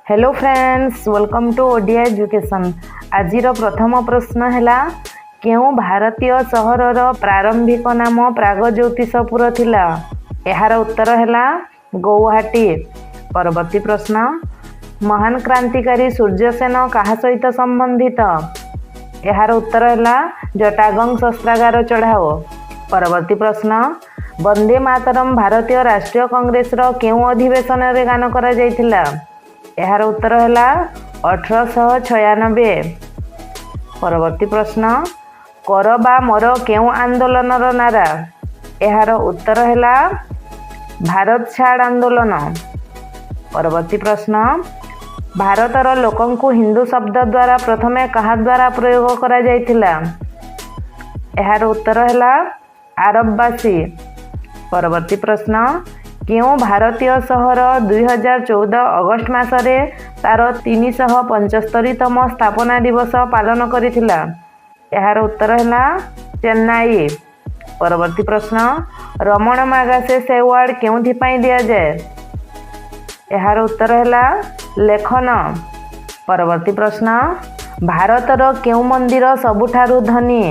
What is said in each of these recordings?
Hello friends, welcome to Odia Education. ଆଜିର ପ୍ରଥମ ପ୍ରଶ୍ନ ହେଲା, କେଉଁ ଭାରତୀୟ ସହରର ପ୍ରାରମ୍ଭିକ ନାମ ପ୍ରାଗଜ୍ୟୋତିଷପୁର ଥିଲା? ଏହାର ଉତ୍ତର ହେଲା ଗୌହାଟୀ। ପରବର୍ତ୍ତୀ ପ୍ରଶ୍ନ, ମହାନ କ୍ରାନ୍ତିକାରୀ ସୂର୍ଯ୍ୟସେନ କାହା ସହିତ ସମ୍ବନ୍ଧିତ? ଏହାର ଉତ୍ତର ହେଲା ଚଟାଗଙ୍ଗ ଶସ୍ତ୍ରାଗାର ଚଢ଼ାଓ। ପରବର୍ତ୍ତୀ ପ୍ରଶ୍ନ, ବନ୍ଦେ ମାତରମ୍ ଭାରତୀୟ ରାଷ୍ଟ୍ରୀୟ କଂଗ୍ରେସର କେଉଁ ଅଧିବେଶନରେ ଗାନ କରାଯାଇଥିଲା? ଏହାର ଉତ୍ତର ହେଲା 1896। ପରବର୍ତ୍ତୀ ପ୍ରଶ୍ନ, କର ବା ମର କେଉଁ ଆନ୍ଦୋଳନର ନାରା? ଏହାର ଉତ୍ତର ହେଲା ଭାରତ ଛାଡ଼ ଆନ୍ଦୋଳନ। ପରବର୍ତ୍ତୀ ପ୍ରଶ୍ନ, ଭାରତର ଲୋକଙ୍କୁ ହିନ୍ଦୁ ଶବ୍ଦ ଦ୍ୱାରା ପ୍ରଥମେ କାହା ଦ୍ୱାରା ପ୍ରୟୋଗ କରାଯାଇଥିଲା? ଏହାର ଉତ୍ତର ହେଲା ଆରବବାସୀ। ପରବର୍ତ୍ତୀ ପ୍ରଶ୍ନ, କେଉଁ ଭାରତୀୟ ସହର 2014 ଅଗଷ୍ଟ ମାସରେ ତାର 375ତମ ସ୍ଥାପନା ଦିବସ ପାଳନ କରିଥିଲା? ଏହାର ଉତ୍ତର ହେଲା ଚେନ୍ନାଇ। ପରବର୍ତ୍ତୀ ପ୍ରଶ୍ନ, ରମଣ ମାଗାସେସେ ଆୱାର୍ଡ କେଉଁଥିପାଇଁ ଦିଆଯାଏ? ଏହାର ଉତ୍ତର ହେଲା ଲେଖନ। ପରବର୍ତ୍ତୀ ପ୍ରଶ୍ନ, ଭାରତର କେଉଁ ମନ୍ଦିର ସବୁଠାରୁ ଧନୀ?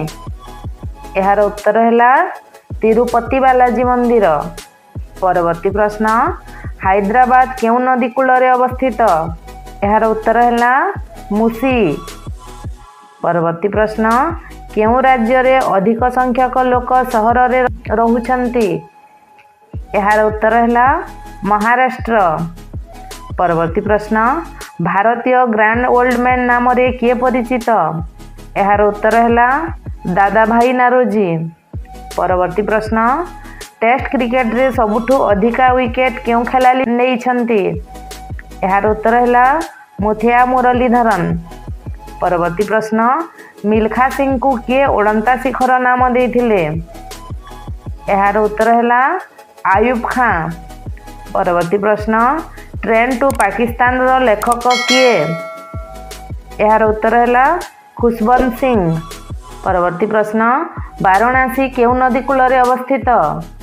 ଏହାର ଉତ୍ତର ହେଲା ତିରୁପତି ବାଲାଜୀ ମନ୍ଦିର। ପରବର୍ତ୍ତୀ ପ୍ରଶ୍ନ, ହାଇଦ୍ରାବାଦ କେଉଁ ନଦୀ କୂଳରେ ଅବସ୍ଥିତ? ଏହାର ଉତ୍ତର ହେଲା ମୁସି। ପରବର୍ତ୍ତୀ ପ୍ରଶ୍ନ, କେଉଁ ରାଜ୍ୟରେ ଅଧିକ ସଂଖ୍ୟକ ଲୋକ ସହରରେ ରହୁଛନ୍ତି? ଏହାର ଉତ୍ତର ହେଲା ମହାରାଷ୍ଟ୍ର। ପରବର୍ତ୍ତୀ ପ୍ରଶ୍ନ, ଭାରତୀୟ ଗ୍ରାଣ୍ଡ ଓଲ୍ଡ ମ୍ୟାନ୍ ନାମରେ କିଏ ପରିଚିତ? ଏହାର ଉତ୍ତର ହେଲା ଦାଦାଭାଇ ନାରୋଜୀ। ପରବର୍ତ୍ତୀ ପ୍ରଶ୍ନ, ଟେଷ୍ଟ କ୍ରିକେଟରେ ସବୁଠୁ ଅଧିକା ୱିକେଟ୍ କେଉଁ ଖେଳାଳି ନେଇଛନ୍ତି? ଏହାର ଉତ୍ତର ହେଲା ମୁଥିଆ ମୁରଲୀଧରନ। ପରବର୍ତ୍ତୀ ପ୍ରଶ୍ନ, ମିଲଖା ସିଂଙ୍କୁ କିଏ ଉଡ଼ନ୍ତା ଶିଖର ନାମ ଦେଇଥିଲେ? ଏହାର ଉତ୍ତର ହେଲା ଆୟୁବ ଖାଁ। ପରବର୍ତ୍ତୀ ପ୍ରଶ୍ନ, ଟ୍ରେନ୍ ଟୁ ପାକିସ୍ତାନର ଲେଖକ କିଏ? ଏହାର ଉତ୍ତର ହେଲା ଖୁଶବନ୍ତ ସିଂ। ପରବର୍ତ୍ତୀ ପ୍ରଶ୍ନ, ବାରାଣସୀ କେଉଁ ନଦୀ କୂଳରେ ଅବସ୍ଥିତ?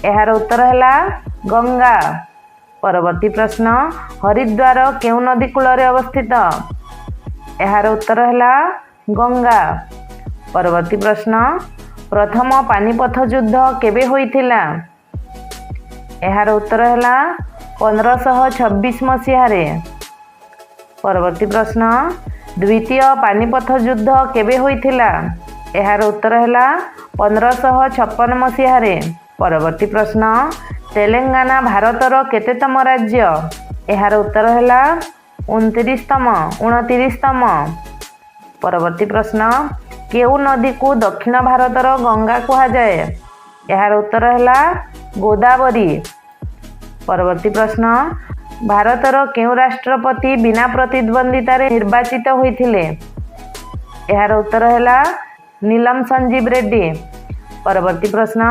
ଏହାର ଉତ୍ତର ହେଲା ଗଙ୍ଗା। ପରବର୍ତ୍ତୀ ପ୍ରଶ୍ନ, ହରିଦ୍ୱାର କେଉଁ ନଦୀ କୂଳରେ ଅବସ୍ଥିତ? ଏହାର ଉତ୍ତର ହେଲା ଗଙ୍ଗା। ପରବର୍ତ୍ତୀ ପ୍ରଶ୍ନ, ପ୍ରଥମ ପାନିପଥ ଯୁଦ୍ଧ କେବେ ହୋଇଥିଲା? ଏହାର ଉତ୍ତର ହେଲା 1526 ମସିହାରେ। ପରବର୍ତ୍ତୀ ପ୍ରଶ୍ନ, ଦ୍ୱିତୀୟ ପାନିପଥ ଯୁଦ୍ଧ କେବେ ହୋଇଥିଲା? ଏହାର ଉତ୍ତର ହେଲା 1556 ମସିହାରେ। ପରବର୍ତ୍ତୀ ପ୍ରଶ୍ନ, ତେଲେଙ୍ଗାନା ଭାରତର କେତେତମ ରାଜ୍ୟ? ଏହାର ଉତ୍ତର ହେଲା 29ତମ, 29ତମ। ପରବର୍ତ୍ତୀ ପ୍ରଶ୍ନ, କେଉଁ ନଦୀକୁ ଦକ୍ଷିଣ ଭାରତର ଗଙ୍ଗା କୁହାଯାଏ? ଏହାର ଉତ୍ତର ହେଲା ଗୋଦାବରୀ। ପରବର୍ତ୍ତୀ ପ୍ରଶ୍ନ, ଭାରତର କେଉଁ ରାଷ୍ଟ୍ରପତି ବିନା ପ୍ରତିଦ୍ୱନ୍ଦ୍ୱିତାରେ ନିର୍ବାଚିତ ହୋଇଥିଲେ? ଏହାର ଉତ୍ତର ହେଲା ନୀଲମ ସଞ୍ଜୀବ ରେଡ୍ଡି। ପରବର୍ତ୍ତୀ ପ୍ରଶ୍ନ,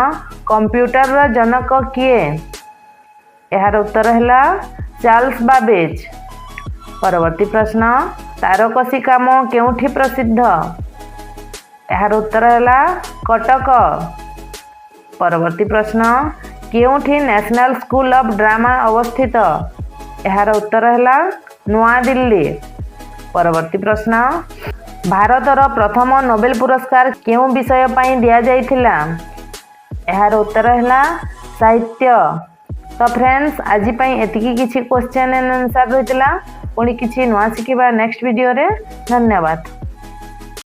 କମ୍ପ୍ୟୁଟରର ଜନକ କିଏ? ଏହାର ଉତ୍ତର ହେଲା ଚାର୍ଲସ ବାବେଜ। ପରବର୍ତ୍ତୀ ପ୍ରଶ୍ନ, ତାରକସି କାମ କେଉଁଠି ପ୍ରସିଦ୍ଧ? ଏହାର ଉତ୍ତର ହେଲା କଟକ। ପରବର୍ତ୍ତୀ ପ୍ରଶ୍ନ, କେଉଁଠି ନ୍ୟାସନାଲ ସ୍କୁଲ ଅଫ୍ ଡ୍ରାମା ଅବସ୍ଥିତ? ଏହାର ଉତ୍ତର ହେଲା ନୂଆଦିଲ୍ଲୀ। ପରବର୍ତ୍ତୀ ପ୍ରଶ୍ନ, ଭାରତର ପ୍ରଥମ ନୋବେଲ ପୁରସ୍କାର କେଉଁ ବିଷୟ ପାଇଁ ଦିଆଯାଇଥିଲା? ଏହାର ଉତ୍ତର ହେଲା ସାହିତ୍ୟ। ତ ଫ୍ରେଣ୍ଡସ୍, ଆଜି ପାଇଁ ଏତିକି କିଛି କ୍ୱେଶ୍ଚନ୍ ଆଣ୍ଡ ଆନ୍ସର୍ ରହିଥିଲା। ପୁଣି କିଛି ନୂଆ ଶିଖିବା ନେକ୍ସଟ ଭିଡ଼ିଓରେ। ଧନ୍ୟବାଦ।